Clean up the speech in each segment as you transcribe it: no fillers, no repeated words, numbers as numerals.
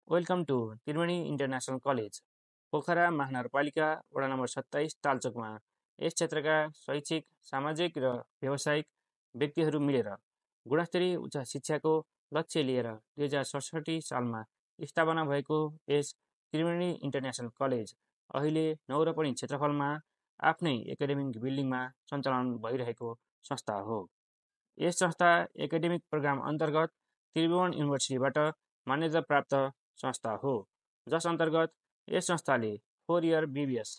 Welcome to Triveni international college Pokhara महानगरपालिका वडा number 27 तालचोकमा यस क्षेत्रका शैक्षिक सामाजिक र व्यावसायिक व्यक्तिहरू मिलेर गुणस्तरीय उच्च शिक्षाको लक्ष्य लिएर 2067 सालमा स्थापना भएको यस त्रिवेणी इन्टरनेसनल कलेज अहिले नौरपनी क्षेत्रफलमा आफ्नै एकाडेमिक बिल्डिङमा सञ्चालन भइरहेको संस्था हो। यस संस्था एकाडेमिक प्रोग्राम अन्तर्गत त्रिभुवन युनिभर्सिटीबाट मान्यता प्राप्त संस्था हो, जस अन्तर्गत यस संस्थाले 4 year BBS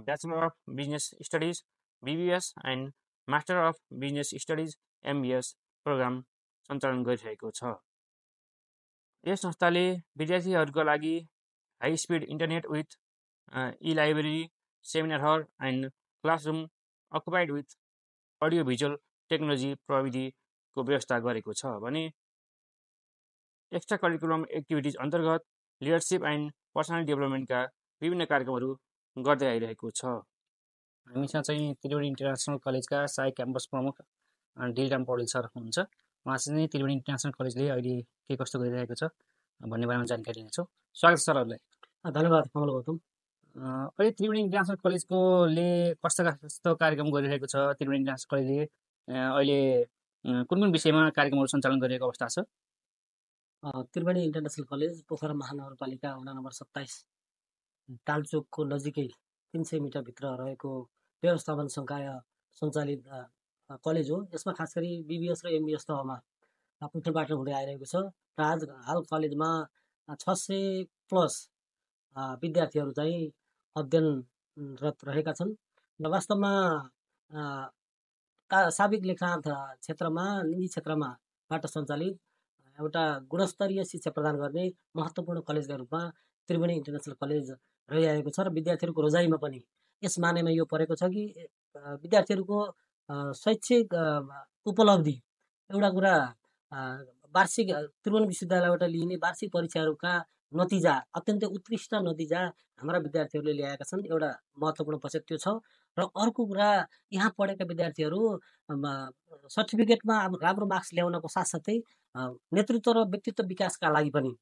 bachelor of business studies BBS and master of business studies MBS program सञ्चालन गरिरहेको छ। यस संस्थाले विद्यार्थीहरूका लागि high speed internet with e-library, seminar hall and classroom occupied with audio visual technology प्रविधिको व्यवस्था गरेको छ भने एक्स्ट्रा करिकुलम एक्टिभिटिज अन्तर्गत लिडरसिप एन्ड पर्सनल डेभलपमेन्टका विभिन्न कार्यक्रमहरू गर्दै आइरहेको छ। हामीसँग चाहिँ त्रिवेणी इन्टरनेसनल कलेजका सहायक क्याम्पस प्रमुख डिलराम पौडेल सर हुनुहुन्छ। उहाँसँग चाहिँ त्रिवेणी इन्टरनेसनल कलेजले अहिले के कस्तो गरिरहेको छ भन्ने बारेमा जानकारी लिनेछौँ। स्वागत छ सरहरूलाई। धन्यवाद कमल गौतम। अहिले त्रिवेणी इन्टरनेसनल कलेजकोले कस्तो कार्यक्रम गरिरहेको छ? त्रिवेणी इन्टरनेसनल कलेजले अहिले कुन कुन विषयमा कार्यक्रमहरू सञ्चालन गरिरहेको अवस्था छ? त्रिवेणी इन्टरनेसनल कलेज पोखरा महानगरपालिका वडा नम्बर 27 तालचोकको नजिकै 300 मिटर भित्र रहेको व्यवस्थापन संकाय सञ्चालित कलेज हो। यसमा खास गरी BBS र MBS तहमा पुठ्ने बाटो हुँदै आइरहेको छ र आज हाल कलेजमा 600+ विद्यार्थीहरू चाहिँ अध्ययनरत रहेका छन् र वास्तवमा साविक लेखान्त क्षेत्रमा निजी क्षेत्रमाबाट सञ्चालित एउटा गुणस्तरीय शिक्षा प्रदान गर्ने महत्त्वपूर्ण कलेजका रूपमा त्रिवेणी इन्टरनेसनल कलेज रहिआएको छ र विद्यार्थीहरूको रोजाइमा पनि यस मानेमा यो परेको छ कि विद्यार्थीहरूको शैक्षिक उपलब्धि एउटा कुरा वार्षिक त्रिभुवन विश्वविद्यालयबाट लिइने वार्षिक परीक्षाहरूका नतिजा अत्यन्तै उत्कृष्ट नतिजा हाम्रा विद्यार्थीहरूले ल्याएका छन्। एउटा महत्त्वपूर्ण पक्ष त्यो छ र अर्को कुरा यहाँ पढेका विद्यार्थीहरू सर्टिफिकेटमा राम्रो मार्क्स ल्याउनको साथसाथै नेतृत्व र व्यक्तित्व विकासका लागि पनि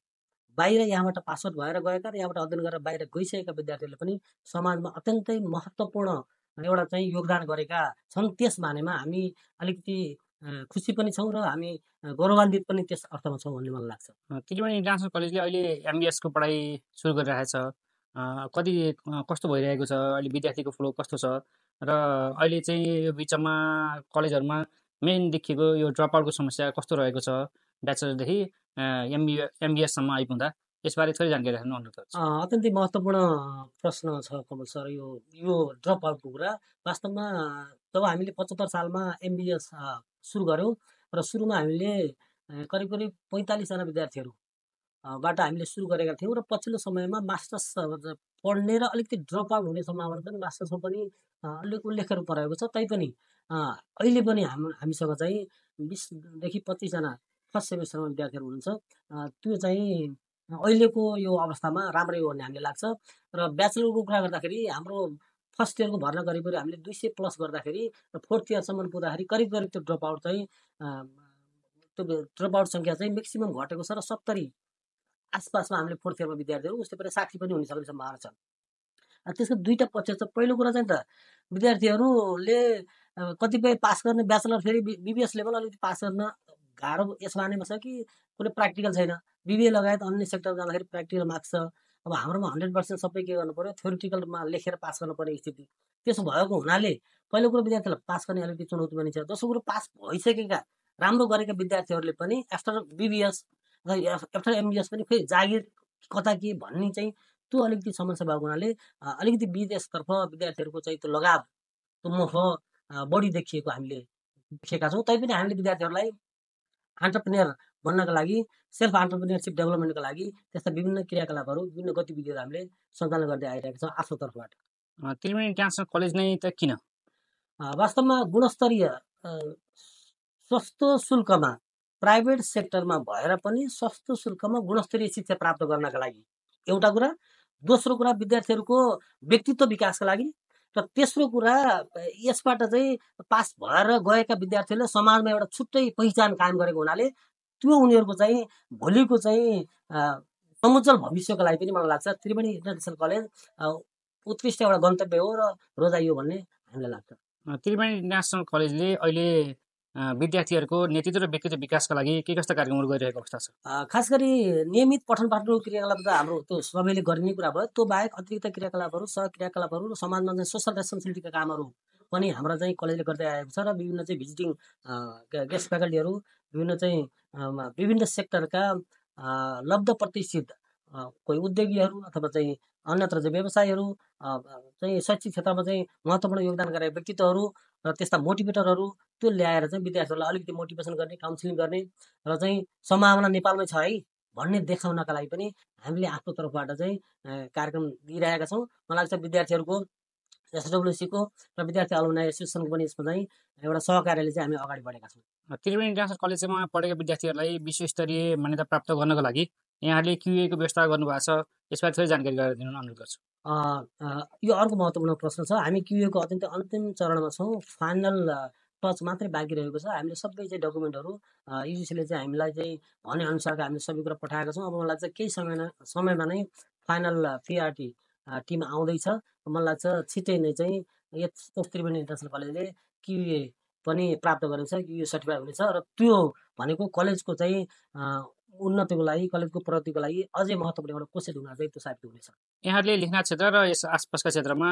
बाहिर यहाँबाट पासआउट भएर गएका र यहाँबाट अध्ययन गरेर बाहिर गइसकेका विद्यार्थीहरूले पनि समाजमा अत्यन्तै महत्त्वपूर्ण एउटा चाहिँ योगदान गरेका छन्। त्यस मानेमा हामी अलिकति खुसी पनि छौँ र हामी गौरवान्वित पनि त्यस अर्थमा छौँ भन्ने मलाई लाग्छ। त्रिवेणी इन्टरनेसनल कलेजले अहिले MBS को पढाइ सुरु गरिरहेको छ। कति कस्तो भइरहेको छ? अहिले विद्यार्थीको फ्लो कस्तो छ? र अहिले चाहिँ यो बिचमा कलेजहरूमा मेन देखिएको यो ड्रप आउटको समस्या कस्तो रहेको छ? ब्याचलरदेखि MBS सम्म आइपुग्दा यसबारे थोरै जानकारी राख्नु अनुरोध गर्छु। अत्यन्तै महत्त्वपूर्ण प्रश्न छ कमल सर। यो ड्रप आउटको कुरा वास्तवमा जब हामीले 75 सालमा MBS सुरु गऱ्यौँ र सुरुमा हामीले करिब 45जना विद्यार्थीहरू बाट हामीले सुरु गरेका थियौँ र पछिल्लो समयमा मास्टर्स पढ्ने र अलिकति ड्रप आउट हुने सम्भावना पनि मास्टर्समा पनि अलिक उल्लेख्य रूपमा रहेको छ। तैपनि अहिले पनि हामीसँग चाहिँ 20देखि 25जना फर्स्ट सेमेस्टरमा विद्यार्थीहरू हुनुहुन्छ। त्यो चाहिँ अहिलेको यो अवस्थामा राम्रै हो भन्ने हामीलाई लाग्छ र ब्याचलरको कुरा गर्दाखेरि हाम्रो फर्स्ट इयरको भर्ना करिब हामीले 200+ गर्दाखेरि र फोर्थ इयरसम्म पुग्दाखेरि करिब त्यो ड्रप आउट चाहिँ त्यो ड्रप आउट सङ्ख्या चाहिँ म्याक्सिमम घटेको छ र 70 आसपासमा हामीले फोर्थ इयरमा विद्यार्थीहरू उसै पनि 60 पनि हुन सक्ने सम्भावना छ। त्यसको दुईटा पक्ष छ। पहिलो कुरा चाहिँ त विद्यार्थीहरूले कतिपय पास गर्ने ब्याचलर फेरि BBS लेभल अलिकति पास गर्न गाह्रो यस मानेमा छ कि कुनै प्र्याक्टिकल छैन। BBA लगायत अन्य सेक्टर जाँदाखेरि प्र्याक्टिकल मार्क्स छ। अब हाम्रोमा 100% सबै के गर्नु पर्यो, थ्योरिटिकलमा लेखेर पास गर्नुपर्ने स्थिति। त्यसो भएको हुनाले पहिलो कुरो विद्यार्थीलाई पास गर्ने अलिकति चुनौती पनि छ। दोस्रो कुरो पास भइसकेका राम्रो गरेका विद्यार्थीहरूले पनि आफ्टर BBS आफ्टर MBS पनि फेरि जागिर कता के भन्ने चाहिँ त्यो अलिकति समस्या भएको हुनाले अलिकति विदेशतर्फ विद्यार्थीहरूको चाहिँ त्यो लगाव त्यो मोह बढी देखिएको हामीले देखेका छौँ। तैपनि हामीले विद्यार्थीहरूलाई एन्टरप्रेन्योर बन्नका लागि सेल्फ एन्टरप्रेन्योरसिप डेभलपमेन्टका लागि त्यस्ता विभिन्न क्रियाकलापहरू विभिन्न गतिविधिहरू हामीले सञ्चालन गर्दै आइरहेका छौँ आफ्नो तर्फबाट। त्रिवेणी इन्टरनेसनल कलेज नै त किन? वास्तवमा गुणस्तरीय सस्तो शुल्कमा प्राइभेट सेक्टरमा भएर पनि सस्तो शुल्कमा गुणस्तरीय शिक्षा प्राप्त गर्नका लागि एउटा कुरा। दोस्रो कुरा विद्यार्थीहरूको व्यक्तित्व विकासका लागि र तेस्रो कुरा यसबाट चाहिँ पास भएर गएका विद्यार्थीहरूले समाजमा एउटा छुट्टै पहिचान कायम गरेको हुनाले त्यो उनीहरूको चाहिँ भोलिको चाहिँ समुज्जवल भविष्यको लागि पनि मलाई लाग्छ त्रिवेणी इन्टरनेसनल कलेज उत्कृष्ट एउटा गन्तव्य हो र रोजाइयो भन्ने हामीलाई लाग्छ। त्रिवेणी इन्टरनेसनल कलेजले अहिले विद्यार्थीहरूको नेतृत्व र व्यक्तित्व विकासका लागि के कस्ता कार्यक्रमहरू गरिरहेको अवस्था छ? खास गरी नियमित पठन पाठनको क्रियाकलाप त हाम्रो त्यो सबैले गरिने कुरा भयो। त्यो बाहेक अतिरिक्त क्रियाकलापहरू, सहक्रियाकलापहरू र समाजमा चाहिँ सोसल रेस्पोन्सिबिलिटीका कामहरू पनि हाम्रो चाहिँ कलेजले गर्दै आएको छ र विभिन्न चाहिँ भिजिटिङ गेस्ट फ्याकल्टीहरू विभिन्न सेक्टरका लब्ध प्रतिष्ठित कोही उद्योगीहरू अथवा चाहिँ अन्यत्र चाहिँ व्यवसायहरू चाहिँ शैक्षिक क्षेत्रमा चाहिँ महत्त्वपूर्ण योगदान गरेका व्यक्तित्वहरू र त्यस्ता मोटिभेटरहरू त्यो ल्याएर चाहिँ विद्यार्थीहरूलाई अलिकति मोटिभेसन गर्ने, काउन्सिलिङ गर्ने र चाहिँ सम्भावना नेपालमै छ है भन्ने देखाउनका लागि पनि हामीले आफ्नो तर्फबाट चाहिँ कार्यक्रम दिइरहेका छौँ। मलाई लाग्छ विद्यार्थीहरूको एसडब्ल्युसीको र विद्यार्थी अलुमनाई एसोसिएसनको पनि यसमा चाहिँ एउटा सहकार्यले चाहिँ हामी अगाडि बढेका छौँ। त्रिवेणी इन्टरनेसनल कलेजमा पढेका विद्यार्थीहरूलाई विश्वस्तरीय मान्यता प्राप्त गर्नको लागि यहाँहरूले क्युएको व्यवस्था गर्नुभएको छ, यसबारे थोरै जानकारी गराएर दिनु अनुरोध गर्छु। यो अर्को महत्त्वपूर्ण प्रश्न छ। हामी क्युएको अन्तिम चरणमा छौँ। फाइनल टच मात्रै बाँकी रहेको छ। हामीले सबै चाहिँ डकुमेन्टहरू युजिसीले चाहिँ हामीलाई चाहिँ भनेअनुसारको हामीले सबै कुरा पठाएका छौँ। अब मलाई लाग्छ केही समयमा नै फाइनल पिआरटी टिम आउँदैछ। मलाई लाग्छ छिट्टै नै चाहिँ यस्तो त्रिवेणी इन्टरनेसनल कलेजले क्युए पनि प्राप्त गरेको छ, क्युए सर्टिफाई हुनेछ र त्यो भनेको कलेजको चाहिँ उन्नतिको लागि, कलेजको प्रगतिको लागि अझै महत्त्वपूर्ण एउटा कोसेट हुन चाहिँ त्यो साबित हुनेछ। यहाँहरूले लेखनाथ क्षेत्र र यस आसपासका क्षेत्रमा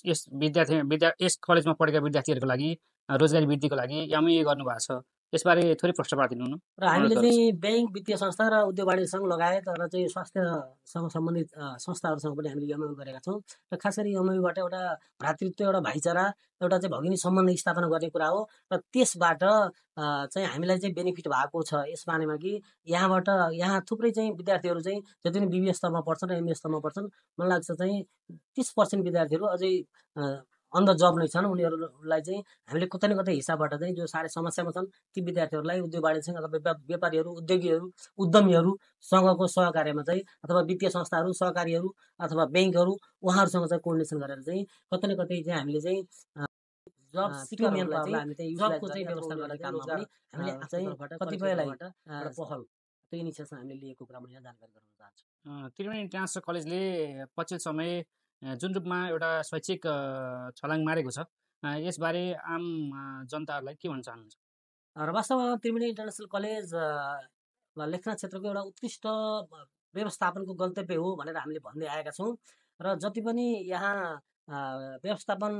यस कलेजमा पढेका विद्यार्थीहरूको लागि रोजगारी वृद्धिको लागि एमओयू गर्नुभएको छ, यसबारे थोरै प्रश्न पारिदिनु न। र हामीले चाहिँ ब्याङ्क, वित्तीय संस्था र उद्योग वाणिज्य सङ्घ लगायत र चाहिँ स्वास्थ्यसँग सम्बन्धित संस्थाहरूसँग पनि हामीले एमओयू गरेका छौँ। र खास गरी एमओयूबाट एउटा भ्रातृत्व, एउटा भाइचारा, एउटा चाहिँ भगिनी सम्बन्ध स्थापना गर्ने कुरा हो र त्यसबाट चाहिँ हामीलाई चाहिँ बेनिफिट भएको छ यस मानेमा कि यहाँ थुप्रै चाहिँ विद्यार्थीहरू चाहिँ जति पनि बिबिए स्तरमा पढ्छन् र एमए स्तरमा पढ्छन्, मलाई लाग्छ चाहिँ 30% विद्यार्थीहरू अझै अन द जब नै छन्। उनीहरूलाई चाहिँ हामीले कतै न कतै हिसाबबाट चाहिँ जो साह्रै समस्यामा छन् ती विद्यार्थीहरूलाई उद्योग वाणिज्य अथवा व्यापारीहरू, उद्योगीहरू, उद्यमीहरूसँगको सहकार्यमा चाहिँ अथवा वित्तीय संस्थाहरू, सहकारीहरू अथवा ब्याङ्कहरू उहाँहरूसँग चाहिँ कोर्डिनेसन गरेर चाहिँ कतै न कतै चाहिँ हामीले चाहिँ जबको चाहिँ व्यवस्था गर्ने काममा पनि हामीले चाहिँ कतिपयलाई पहल त्यो इनिसिएसन हामीले लिएको कुरा म यहाँ जानकारी गराउन चाहन्छु। त्रिवेणी इन्टरनेसनल कलेजले पछिल्लो समय जुन रूपमा एउटा शैक्षिक छलाङ मारेको छ, यसबारे आम जनताहरूलाई के भन्न चाहनुहुन्छ? र वास्तवमा त्रिवेणी इन्टरनेसनल कलेज लेखनाथ क्षेत्रको एउटा उत्कृष्ट व्यवस्थापनको गन्तव्य हो भनेर हामीले भन्दै आएका छौँ र जति पनि यहाँ व्यवस्थापन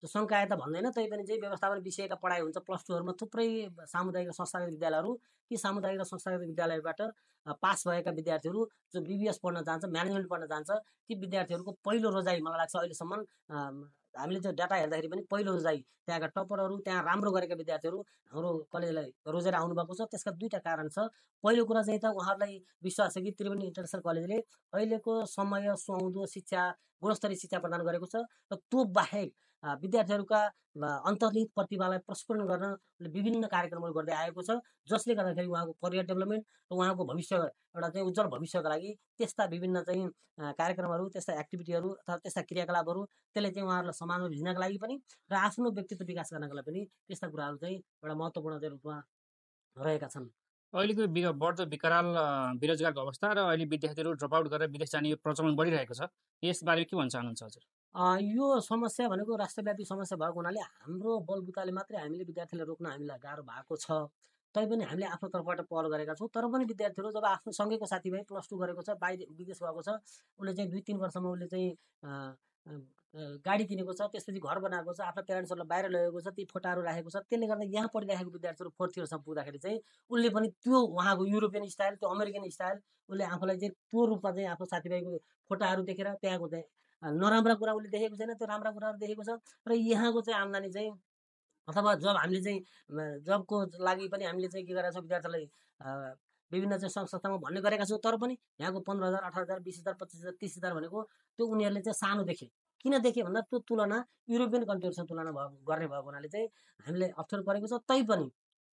सङ्काय त भन्दैन, तैपनि चाहिँ व्यवस्थापन विषयका पढाइ हुन्छ प्लस टूहरूमा थुप्रै सामुदायिक र संस्थागत विद्यालयहरू, ती सामुदायिक र संस्थागत विद्यालयबाट पास भएका विद्यार्थीहरू जो बिबिएस पढ्न चाहन्छ, म्यानेजमेन्ट पढ्न चाहन्छ, ती विद्यार्थीहरूको पहिलो रोजाइ मलाई लाग्छ अहिलेसम्म हामीले त्यो डाटा हेर्दाखेरि पनि पहिलो रोजाइ त्यहाँका टपरहरू, त्यहाँ राम्रो गरेका विद्यार्थीहरू हाम्रो कलेजलाई रोजेर आउनुभएको छ। त्यसका दुईवटा कारण छ। पहिलो कुरा चाहिँ त उहाँहरूलाई विश्वास छ कि त्रिवेणी इन्टरनेसनल कलेजले अहिलेको समय सुहाउँदो शिक्षा, गुणस्तरीय शिक्षा प्रदान गरेको छ र त्यो बाहेक विद्यार्थीहरूका अन्तर्निहित प्रतिभालाई प्रस्फुटन गर्न विभिन्न कार्यक्रमहरू गर्दै आएको छ, जसले गर्दाखेरि उहाँको करियर डेभलपमेन्ट र उहाँको भविष्य एउटा चाहिँ उज्जवल भविष्यका लागि त्यस्ता विभिन्न चाहिँ कार्यक्रमहरू, त्यस्ता एक्टिभिटीहरू अथवा त्यस्ता क्रियाकलापहरू त्यसले चाहिँ उहाँहरूलाई समाजमा भिज्नको लागि पनि र आफ्नो व्यक्तित्व विकास गर्नको लागि पनि त्यस्ता कुराहरू चाहिँ एउटा महत्त्वपूर्ण रूपमा रहेका छन्। अहिलेको बढ्दो विकराल बेरोजगारको अवस्था र अहिले विद्यार्थीहरू ड्रप आउट गरेर विदेश जाने प्रचलन बढिरहेको छ, यसबारे के भन्न चाहनुहुन्छ हजुर? यो समस्या भनेको राष्ट्रव्यापी समस्या भएको हुनाले हाम्रो बलबुताले मात्रै हामीले विद्यार्थीलाई रोक्न हामीलाई गाह्रो भएको छ। तैपनि हामीले आफ्नो तर्फबाट पहल गरेका छौँ। तर पनि विद्यार्थीहरू जब आफ्नो सँगैको साथीभाइ प्लस टू गरेको छ, बाहिर विदेश गएको छ, उसले चाहिँ 2-3 वर्षमा उसले चाहिँ गाडी किनेको छ, त्यसपछि घर बनाएको छ, आफ्नो प्यारेन्ट्सहरूलाई बाहिर लगेको छ, ती फोटाहरू राखेको छ, त्यसले गर्दा यहाँ पढिरहेको विद्यार्थीहरू 4th इयरसम्म पुग्दाखेरि चाहिँ उसले पनि त्यो उहाँको युरोपियन स्टाइल, त्यो अमेरिकन स्टाइल उसले आफूलाई चाहिँ त्यो रूपमा चाहिँ आफ्नो साथीभाइको फोटाहरू देखेर त्यहाँको चाहिँ नराम्रा कुरा उसले देखेको छैन, त्यो राम्रा कुराहरू देखेको छ र यहाँको चाहिँ आम्दानी चाहिँ अथवा जब हामीले चाहिँ जबको लागि पनि हामीले चाहिँ के गरेका छौँ विद्यार्थीलाई विभिन्न चाहिँ सङ्घ संस्थामा भन्ने गरेका छौँ। तर पनि यहाँको 15,000, 18,000, 20,000, 25,000, 30,000 भनेको त्यो उनीहरूले चाहिँ सानो देखे। किन देखे भन्दा त्यो तुलना युरोपियन कन्ट्रीहरूसँग तुलना गर्ने भएको हुनाले चाहिँ हामीले अप्ठ्यारो परेको छ।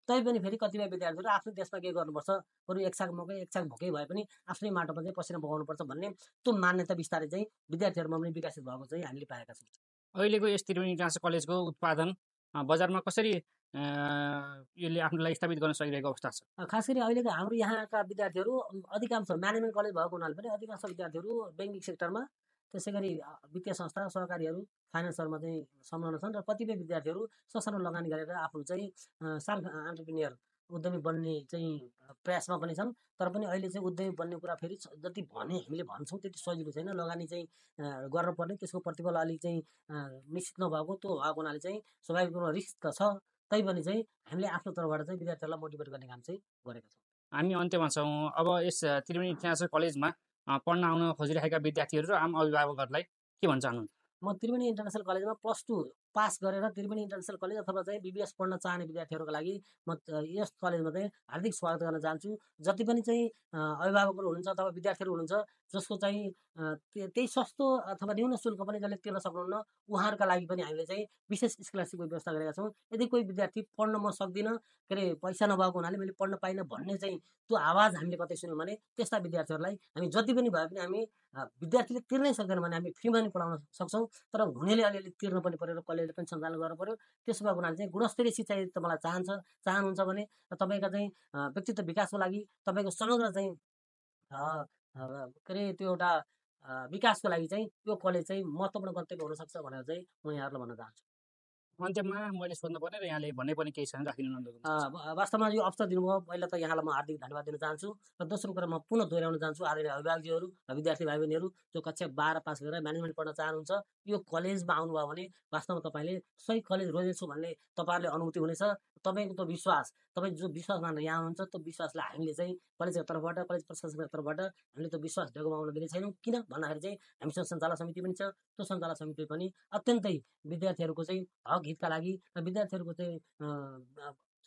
तैपनि फेरि कतिपय विद्यार्थीहरू आफ्नो देशमा के गर्नुपर्छ, बरु एक छाक मकै एक छाक भोकै भए पनि आफ्नै माटोमा चाहिँ पसिना बगाउनुपर्छ भन्ने त्यो मान्यता बिस्तारै चाहिँ विद्यार्थीहरूमा पनि विकसित भएको चाहिँ हामीले पाएका छौँ। अहिलेको यस त्रिवेणी इन्टरनेसनल कलेजको उत्पादन बजारमा कसरी यसले आफ्नो लागि स्थापित गर्न सकिरहेको अवस्था छ? खास गरी अहिलेको हाम्रो यहाँका विद्यार्थीहरू अधिकांश म्यानेजमेन्ट कलेज भएको हुनाले पनि अधिकांश विद्यार्थीहरू ब्याङ्किङ सेक्टरमा, त्यसै गरी वित्तीय संस्था, सहकारीहरू, फाइनेन्सहरूमा चाहिँ संलग्न छन् र कतिपय विद्यार्थीहरू ससानो लगानी गरेर आफ्नो चाहिँ सानो एन्टरप्रेन्योर उद्यमी बन्ने चाहिँ प्रयासमा पनि छन्। तर पनि अहिले चाहिँ उद्यमी बन्ने कुरा फेरि जति हामीले भन्छौँ त्यति सजिलो छैन। लगानी चाहिँ गर्नुपर्ने, त्यसको प्रतिफल अलिक चाहिँ निश्चित नभएको, त्यो भएको हुनाले चाहिँ स्वाभाविक रूपमा रिस्क त छ। तैपनि चाहिँ हामीले आफ्नो तर्फबाट चाहिँ विद्यार्थीहरूलाई मोटिभेट गर्ने काम चाहिँ गरेका छौँ। हामी अन्त्यमा छौँ। अब यस त्रिवेणी इन्टरनेसनल कलेजमा पढ्न आउन खोजिरहेका विद्यार्थीहरू र आम अभिभावकहरूलाई के भन्न चाहनुहुन्छ? म त्रिवेणी इन्टरनेसनल कलेजमा +2 पास गरेर त्रिवेणी इन्टरनेसनल कलेज अथवा चाहिँ बिबिएस पढ्न चाहने विद्यार्थीहरूको लागि म यस कलेजमा चाहिँ हार्दिक स्वागत गर्न चाहन्छु। जति पनि चाहिँ अभिभावकहरू हुनुहुन्छ अथवा विद्यार्थीहरू हुनुहुन्छ जसको चाहिँ त्यही सस्तो अथवा न्यून शुल्क पनि जसले तिर्न सक्नुहुन्न, उहाँहरूका लागि पनि हामीले चाहिँ विशेष स्कलरसिपको व्यवस्था गरेका छौँ। यदि कोही विद्यार्थी पढ्न म सक्दिनँ, के अरे पैसा नभएको हुनाले मैले पढ्न पाइनँ भन्ने चाहिँ त्यो आवाज हामीले कतै सुन्यौँ भने त्यस्ता विद्यार्थीहरूलाई हामी जति पनि भए पनि हामी विद्यार्थीले तिर्नै सक्दैन भने हामी फ्रीमा पनि पढाउन सक्छौँ। तर हुनेले अलिअलि तिर्नु पनि पऱ्यो र कलेजले पनि सञ्चालन गर्नु पऱ्यो। त्यसो भएको हुनाले चाहिँ गुणस्तरीय शिक्षा यदि तपाईँलाई चाहनुहुन्छ भने र तपाईँका चाहिँ व्यक्तित्व विकासको लागि, तपाईँको समग्र चाहिँ के अरे त्यो एउटा विकासको लागि चाहिँ यो कलेज चाहिँ महत्त्वपूर्ण गन्तव्य हुनसक्छ भनेर चाहिँ म यहाँहरूलाई भन्न चाहन्छु। अन्त्यमा मैले सोध्नु पर्ने र यहाँले भन्ने पनि केही छन् राखिदिनु। वास्तवमा यो अवसर दिनुभयो, पहिला त यहाँलाई म हार्दिक धन्यवाद दिन चाहन्छु र दोस्रो कुरा म पुनः दोहोऱ्याउन चाहन्छु आदरणीय अभिभावकजीहरू र विद्यार्थी भाइ बहिनीहरू जो कक्षा 12 पास गरेर म्यानेजमेन्ट पढ्न चाहनुहुन्छ, यो कलेजमा आउनुभयो भने वास्तवमा तपाईँले सही कलेज रोजेछु भन्ने तपाईँहरूले अनुभूति हुनेछ। तपाईँको त्यो विश्वास, तपाईँ जो विश्वास मानेर यहाँ हुनुहुन्छ त्यो विश्वासलाई हामीले चाहिँ कलेजको तर्फबाट, कलेज प्रशासनको तर्फबाट हामीले त्यो विश्वास डगमगाउन दिने छैनौँ। किन भन्दाखेरि चाहिँ हामीसँग सञ्चालक समिति पनि छ। त्यो सञ्चालक समिति पनि अत्यन्तै विद्यार्थीहरूको चाहिँ हक हितका लागि र विद्यार्थीहरूको चाहिँ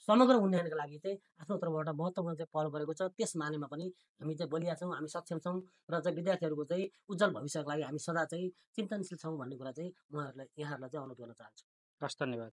समग्र उन्नयनका लागि चाहिँ आफ्नो तर्फबाट महत्त्वपूर्ण चाहिँ पहल गरेको छ। त्यस मानेमा पनि हामी चाहिँ बलिया छौँ, हामी सक्षम छौँ र चाहिँ विद्यार्थीहरूको चाहिँ उज्जवल भविष्यको लागि हामी सदा चाहिँ चिन्तनशील छौँ भन्ने कुरा चाहिँ यहाँहरूलाई चाहिँ अनुरोध गर्न चाहन्छु। हस्, धन्यवाद।